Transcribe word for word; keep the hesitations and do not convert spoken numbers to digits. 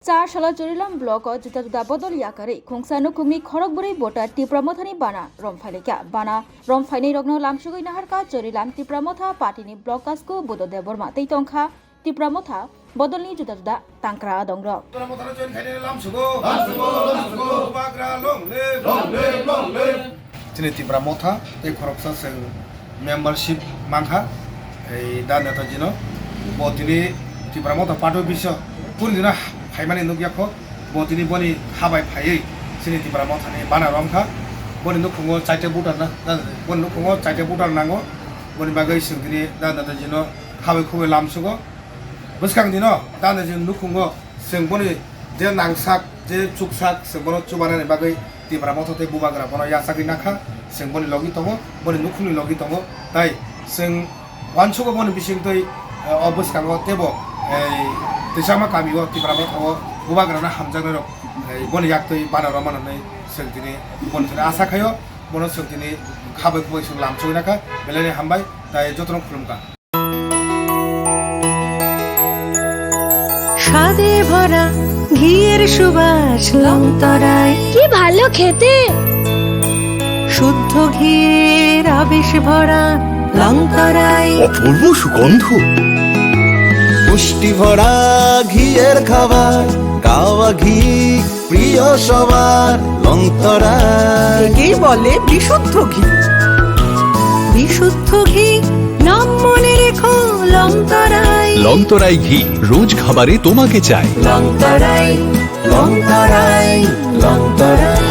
Char salo Chorilam block o juda juda bodol yakarwi khungsa nukhungni khorok bwrwi voter Tipra Mothani bana romphailaikha. Bana romphainairokno lamsugwi naharkha Chorilam Tipra Motha party ni block kasku Budo Debbarma tei tongkha Tipra Motha bodolni juda juda tangkra adongrok. Tipra Mothano join khainai lamsugo. Lamsugo, lamsugo. Bubagra long live. Long live, long live. Chini Tipra Motha tei khoroksa chwng membership mankha. Ei da Netaji no. Bo tini Tipra Motha party office o puri dino phaimani nukya kho. Bo tini boni habai phaiwi chini Tipra Mothani bana romkha. Boni nukhungo chaita voter na, boni nukhungo chaita voter nango. Boni bagwi chwng tini da Netaji no habai khubai lamsugo. Bwskang dino da Netaji nukhungo chwng boni je nangsak, je chuksak, chwng bono chubanani bagwi Tipra Motha tei Bubagra bono yachagwi nakha, chwng boni logi tongo, boni nukhungni logi tongo, tai chwng uansugo boni bisingtwi, eh, o bwskango teibo, eh, Tisama kamio Tipra Motha o Bubagrano hamjaknairok, eh, boni yaktwi bana romano hinwi chwng tini boni thani asa khaio, bono chwng tini khabai khubai chwng lamsogwi nakha, belai ni hambai, tai jotono khulumkha. স্বাদে ভরা ঘিয়ের সুবাস লংতরায়। কি ভালো খেতে। শুদ্ধ ঘিয়ের আবেশ ভরা লংতরায়। অপূর্ব সুগন্ধ। পুষ্টি ভরা ঘিয়ের খাবার, গাওয়া ঘি প্রিয় সবার লংতরায়। একেই বলে বিশুদ্ধ ঘি। বিশুদ্ধ ঘি নাম মনে রেখো লংতরায়। লংতরায় ঘি রোজ খাবারে তোমাকে চাই। লংতরায়, লংতরায়, লংতরায়।